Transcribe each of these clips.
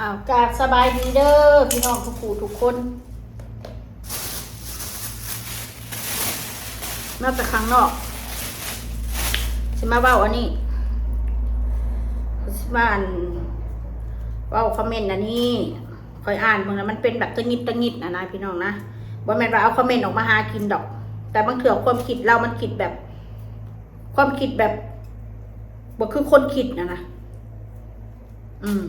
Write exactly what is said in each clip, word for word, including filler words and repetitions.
อ้าว กราบสบายดีเด้อพี่น้องทุกผู้ทุกคน มาแต่ข้างนอก สิมาเว้าอันนี้ สิมาอัน เว้าคอมเมนต์อันนี้ ข่อยอ่านเบิ่งแล้วมันเป็นแบบตะหงิดตะหงิดนะนะพี่น้องนะ บ่แม่นว่าเอาคอมเมนต์ออกมาหากินดอก แต่บางเทื่อความคิดเรามันคิดแบบ ความคิดแบบ บ่คือคนคิดนะนะ อืม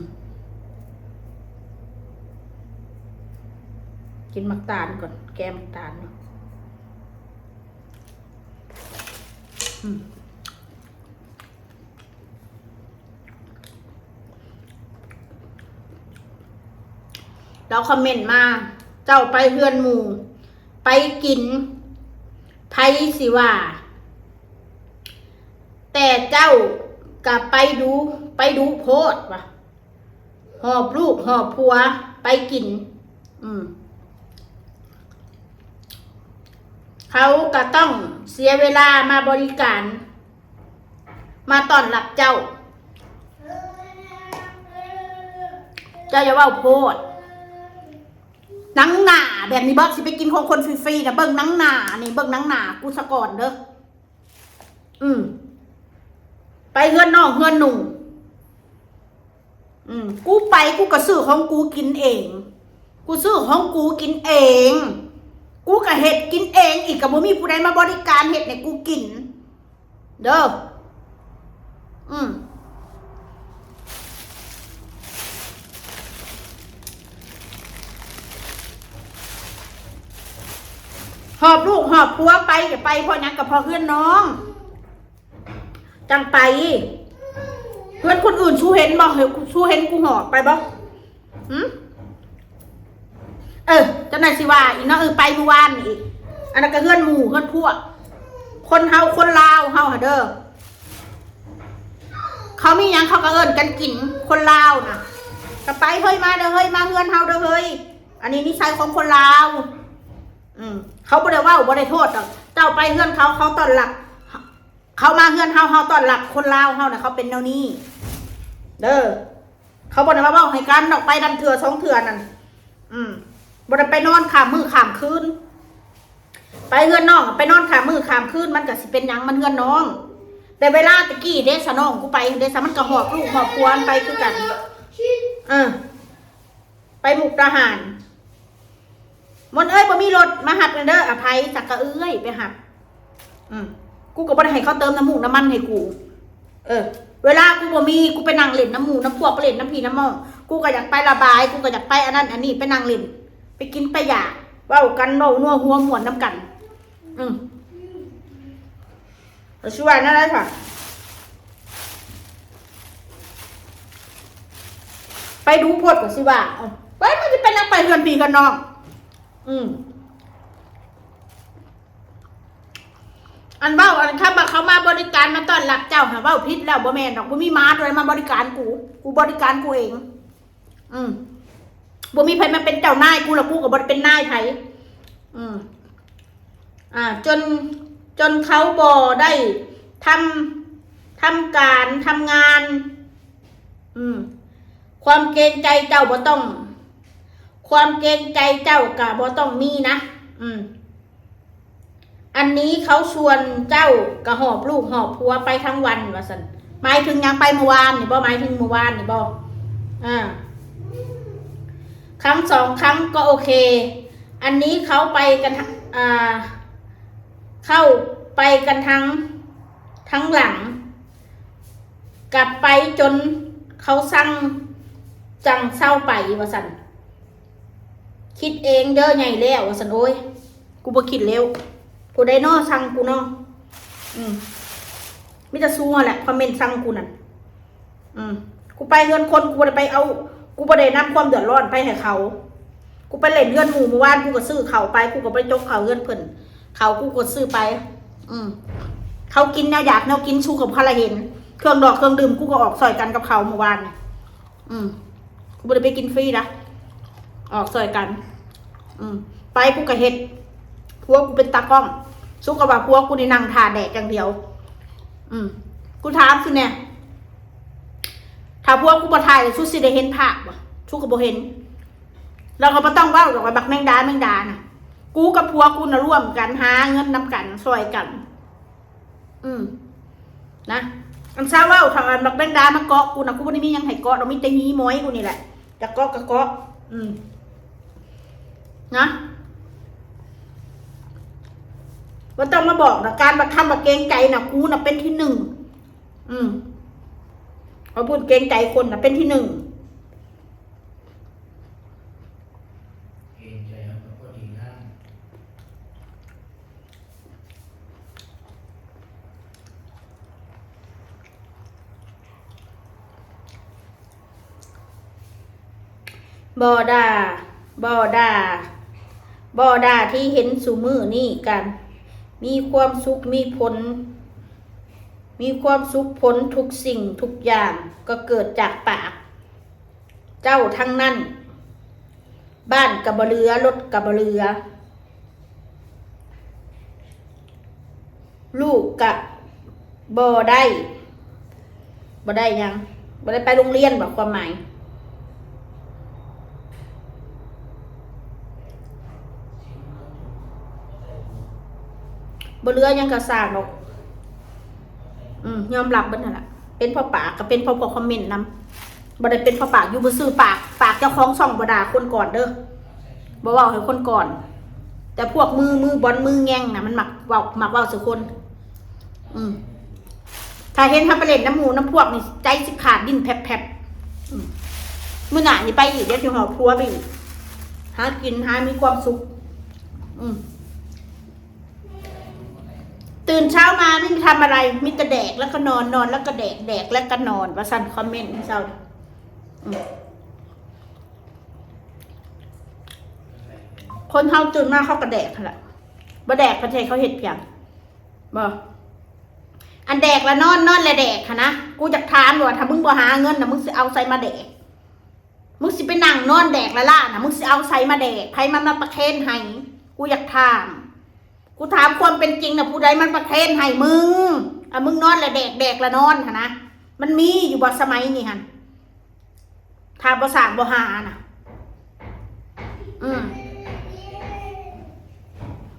กินหมากตาลก่อน แกะหมากตาลเนาะ อืม แล้วคอมเมนต์มา เจ้าไปเฮือนหมู่ ไปกิน ไผสิว่า แต่เจ้าก็ไปดู ไปดูโพดว่ะ หอบลูกหอบผัวไปกิน อืม เขาก็ต้องเสียเวลามาบริการ มาต้อนรับเจ้า เจ้าอย่าเว้าโพด หนังหน้าแบบนี้บ่ สิไปกินของคนฟรีๆนะ เบิ่งหนังหน้านี่ เบิ่งหนังหน้ากูซะก่อนเด้อ อืม ไปเฮือนน้องเฮือนหนุ่ง อืม กูไปกูก็ซื้อของกูกินเอง กูซื้อของกูกินเอง กูก็เฮ็ดกินเองอีก ก็บ่มีผู้ใดมาบริการเฮ็ดให้กูกิน เด้อ อืม หอบลูกหอบผัวไป อย่าไปเพราะหยัง ก็เพราะเฮือนน้อง จังไป เฮือนคนอื่นสู้เห็นบ่ เฮ้ย สู้เห็นกูหอบไปบ่ หืม เออ จังได๋สิว่าอีกเนาะ เออ ไปมื้อวานนี่อีก อันนั้นก็เฮือนหมู่เฮือนพวก คนเฮาคนลาวเฮาหะเด้อ เขามีหยังเขาก็เอิ้นกันกิน คนลาวน่ะ ก็ไป เฮ้ย มาเด้อ เฮ้ย มาเฮือนเฮาเด้อ เฮ้ย อันนี้นิสัยของคนลาว อืม เขาบ่ได้เว้า บ่ได้โทษดอก เจ้าไปเฮือนเขา เขาต้อนรับ เขามาเฮือนเฮา เฮาต้อนรับ คนลาวเฮาน่ะ เขาเป็นแนวนี้ เด้อ เขาบ่ได้มาเว้าให้กันดอก ไปดำเทื่อสองเทื่อนั่น อืม บ่ได้ไปนอนข้ามมื้อข้ามคืน ไปเฮือนน้อง ไปนอนข้ามมื้อข้ามคืน มันก็สิเป็นหยัง มันเฮือนน้อง แต่เวลาตะกี้เด้ สะน้องกูไปเด้ สะมันก็หอบลูกหอบผัวมันไปคือกัน เออ ไปมุกดาหาร มนต์เอ้ย บ่มีรถมาหับกันเด้อ อภัย จักกะเอื้อยไปหับ อืม กูก็บ่ได้ให้เขาเติมน้ำมูกน้ำมันให้กู เออ เวลากูบ่มี กูไปนั่งเล่นน้ำหมู่น้ำพวก ไปเล่นน้ำพี่น้ำน้อง กูก็อยากไประบาย กูก็อยากไปอันนั้นอันนี้ ไปนั่งเล่น ไปกินไปหยา เว้ากัน เว้านัวหัวม่วนนำกัน อืม แล้วสิว่าแนวใดค่ะ ไปดูโพดก็สิว่า เอ้า ไป มันสิไปนั่งไปเฮือนพี่กับน้อง อืม อันเว้า อันคำว่าเขามาบริการมาต้อนรับเจ้าหาเว้าผิดแล้ว บ่แม่นดอก บ่มีหมาตัวใดมาบริการกู กูบริการกูเอง อืม บ่มีไผมาเป็นเจ้านายกู แล้วกูก็บ่ได้เป็นนายไผ อืม อ่า จน จนเขาบ่ได้ทำ ทำการทำงาน อืม ความเกรงใจเจ้าบ่ต้อง ความเกรงใจเจ้าก็บ่ต้องมีนะ อืม อันนี้เขาชวนเจ้ากะหอบลูกหอบผัวไปทั้งวันว่าซั่น หมายถึงหยัง ไปเมื่อวานนี่บ่ หมายถึงเมื่อวานนี่บ่ อ่า ครั้งสองครั้งก็โอเค อันนี้เขาไปกันทั้ง อ่า เข้าไปกันทั้ง ทั้งหลัง กลับไปจนเขาสั่งจังเซาไปว่าซั่น คิดเองเด้อ ใหญ่แล้วว่าซั่น โอ้ย กูบ่คิดแล้ว ผู้ใดน้อสั่งกูน้อ อืม มีแต่ซู้แหละ คอมเมนต์สั่งกูนั่น อืม กูไปเฮือนคน กูบ่ได้ไปเอา กูบ่ได้นำความเดือดร้อนไปให้เขา กูไปเล่นเฮือนหมู่เมื่อวาน กูก็ซื้อข้าวไป กูก็ไปจกข้าวเฮือนเพิ่น ข้าวกูก็ซื้อไป อืม เขากินแนวอยากแนวกิน ซูก็บ่ทันละเห็น เครื่องดอกเครื่องดื่ม กูก็ออกซ่อยกันกับเขาเมื่อวานนี่ อืม กูบ่ได้ไปกินฟรีนะ ออกซ่อยกัน อืม ไปกูก็เฮ็ด ผัวกูเป็นตากล้อง ซูก็ว่าผัวกูนี่นั่งท่าแดกอย่างเดียว อืม กูถามซูแหน่ ถ้าผัวกูบ่ถ่าย ซูสิได้เห็นภาพบ่ ทุกข์ก็บ่เห็น เราก็บ่ต้องเว้าดอกว่าบักแมงดา แมงดาน่ะ กูกับผัวกูน่ะร่วมกันหาเงินนำกัน ซอยกัน อืม นะ อันเช้าเว้า ถ้าอันบักแมงดามาเกาะกูน่ะ กูบ่ได้มีหยังให้เกาะดอก มีแต่หีหมอยกูนี่แหละ จะเกาะก็เกาะ อืม นะ บ่ต้องมาบอกนะ การบักคำบักเกรงใจน่ะ กูน่ะเป็นที่หนึ่ง อืม เขาพูดเกรงใจคนน่ะ เป็นที่หนึ่ง เกรงใจครับ ก็ดีนะ บ่ด่า บ่ด่า บ่ด่าที่เห็นซุมื้อนี้กัน มีความสุข มีผล มีความสุข ผลทุกสิ่งทุกอย่างก็เกิดจากปากเจ้าทั้งนั้น บ้านกะบ่เหลือ รถกะบ่เหลือ ลูกกะบ่ได้ บ่ได้หยัง บ่ได้ไปโรงเรียนบ่ ความหมาย บ่เหลือหยังกะซ่างดอก อืม ยอมรับเบิดนั่นล่ะ เป็นเพราะปากกะเป็นเพราะพวกคอมเมนต์นำ บ่ได้เป็นเพราะปาก อยู่ซื่อๆ ปาก ปากเจ้าของช่องบ่ด่าคนก่อนเด้อ บ่เว้าให้คนก่อน แต่พวกมือ มือบอลมือแง่งน่ะ มันมักเว้า มักเว้าใส่คน อืม ถ้าเห็นเฮาไปเล่นนำหมู่นำพวกนี่ ใจสิขาดดิ้นแผบๆ อืม มื้อหน้านี่ไปอีก เดี๋ยวสิหอบผัวไปอีก หากิน หามีความสุข อืม ตื่นเช้ามาไม่มีทำอะไร มีแต่แดกแล้วก็นอน นอนแล้วก็แดก แดกแล้วก็นอน ว่าซั่น คอมเมนต์เช้า อืม คนเฮาตื่นมาเขาก็แดกหั่นล่ะ บ่แดกประเทศเขาเฮ็ดเพียง บ่ อันแดกละนอน นอนละแดกหั่นนะ กูอยากถามว่า ถ้ามึงบ่หาเงินน่ะ มึงสิเอาไสมาแดก มึงสิไปนั่งนอนแดกละล่าน่ะ มึงสิเอาไสมาแดก ไผมันมาประเคนให้ กูอยากถาม กูถามความเป็นจริงน่ะ ผู้ใดมันประเคนให้มึง อ่ะ มึงนอนละแดก แดกละนอนหั่นนะ มันมีอยู่บ่สมัยนี้หั่น ถ้าบ่สร้างบ่หาน่ะ อืม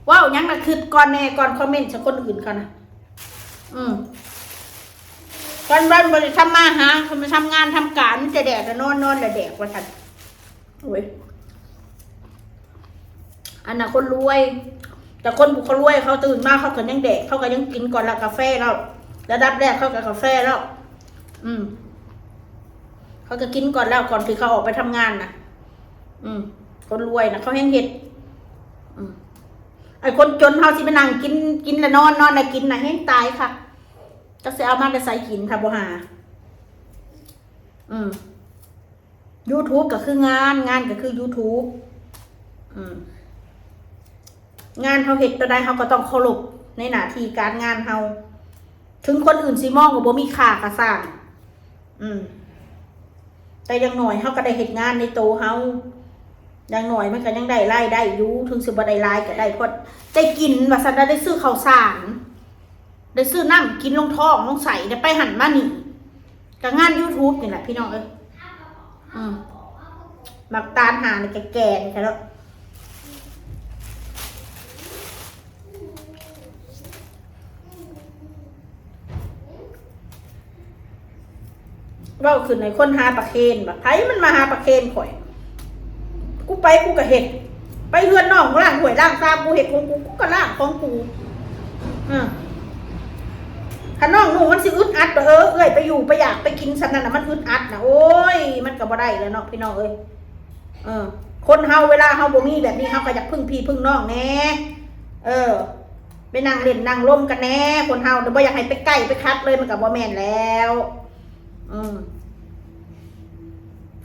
เว้าหยังน่ะ คิดก่อนแน่ ก่อนคอมเมนต์ใส่คนอื่นเขาน่ะ อืม วันๆ บ่ได้ทำมาหา บ่ได้ทำงานทำการ มีแต่แดกละนอน นอนละแดก ว่าซั่น โอ้ย อันน่ะคนรวย แต่คนผู้เขารวยเขาตื่นมาเขาก็ยังแดก เขาก็ยังกินก่อนละกาแฟแล้ว ระดับแรกเขาก็กาแฟแล้ว อืม เขาก็กินก่อนแล้ว ก่อนที่เขาออกไปทำงานน่ะ อืม คนรวยน่ะ เขาแฮงเฮ็ด อืม ไอ้คนจนเฮาสิไปนั่งกิน กินละนอน นอนละกินน่ะ แฮงตายค่ะ จักสิเอามาแต่ไสกิน ถ้าบ่หา อืม YouTube ก็คืองาน งานก็คือ YouTube อืม งานเฮาเฮ็ดตัวใดเฮาก็ต้องเคารพในหน้าที่การงานเฮา ถึงคนอื่นสิมองว่าบ่มีค่าก็ซ่าง อืม แต่อย่างน้อยเฮาก็ได้เฮ็ดงานในโตเฮา อย่างน้อยมันก็ยังได้รายได้อยู่ ถึงสิบ่ได้หลายก็ได้ พอได้กิน ว่าซั่น ได้ซื้อข้าวสาร ได้ซื้อน้ำกินลงท้องลงไส้ ได้ไปหั่นมานี่ ก็งาน YouTube นี่แหละพี่น้องเอ้ย อืม บักตาลหานี่แก่ๆ นี่แท้แล้ว เว้าขึ้นให้คนหาประเคน บักไผมันมาหาประเคนข่อย กูไปกูก็เฮ็ด ไปเฮือนน้องล้างถ้วยล้างชาม กูเฮ็ดของกู กูก็ล้างของกู อืม ถ้าน้องหนูมันสิอึดอัด เออ เอื้อยไปอยู่ไปอยากไปกินส่ำนั้นน่ะ มันอึดอัดน่ะ โอ้ย มันก็บ่ได้แล้วเนาะพี่น้องเอ้ย เออ คนเฮาเวลาเฮาบ่มีแบบนี้ เฮาก็อยากพึ่งพี่พึ่งน้องแหน่ เออ ไปนั่งเล่นนั่งลมกันแหน่ คนเฮาเดี๋ยวบ่อยากให้ไปใกล้ไปคัดเลย มันก็บ่แม่นแล้ว อืม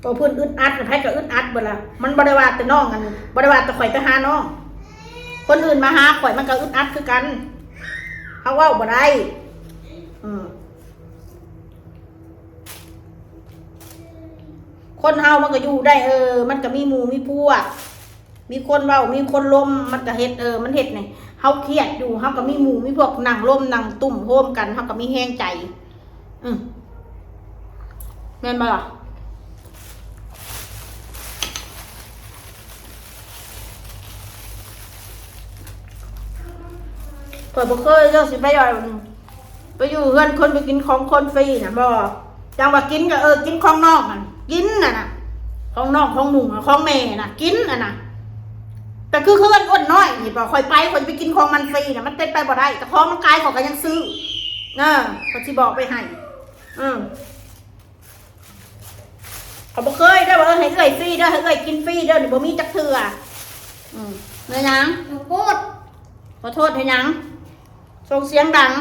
ก็เพิ่นอึดอัดน่ะ ไผก็อึดอัดเบิดล่ะ มันบ่ได้ว่าแต่น้องอัน บ่ได้ว่าแต่ข่อยไปหาน้อง คนอื่นมาหาข่อยมันก็อึดอัดคือกัน เฮาเว้าบ่ได้ อืม คนเฮามันก็อยู่ได้ เออ มันก็มีหมู่มีพวก มีคนเว้า มีคนลม มันก็เฮ็ด เออ มันเฮ็ดนี่ เฮาเครียดอยู่ เฮาก็มีหมู่มีพวกนั่งลมนั่งตุ้มโฮมกัน เฮาก็มีแฮงใจ อืม แม่นบ่ล่ะ? ข่อยบ่เคยเด้อสิไปว่าไปอยู่เฮือนคนไปกินของคนฟรีน่ะบ่ จังว่ากินก็เออกินของน้องหั่นกินน่ะนะของน้องของหมู่ของแม่น่ะกินอ่ะนะแต่คือเฮือนอ้นน้อยนี่บ่ข่อยไปข่อยไปกินของมันฟรีน่ะมันเป็นไปบ่ได้แต่ของมันขายข่อยก็ยังซื้อนะข่อยสิบอกไปให้อืมเขาบ่เคยเด้อว่าเออให้เอื้อยฟรีเด้อให้เอื้อยกินฟรีเด้อนี่บ่มีจักเทื่ออืมแม่นหยัง หนูพูด ขอโทษให้หยังส่งเสียงดัง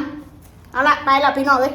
เอาละไปละพี่น้องเอ้ย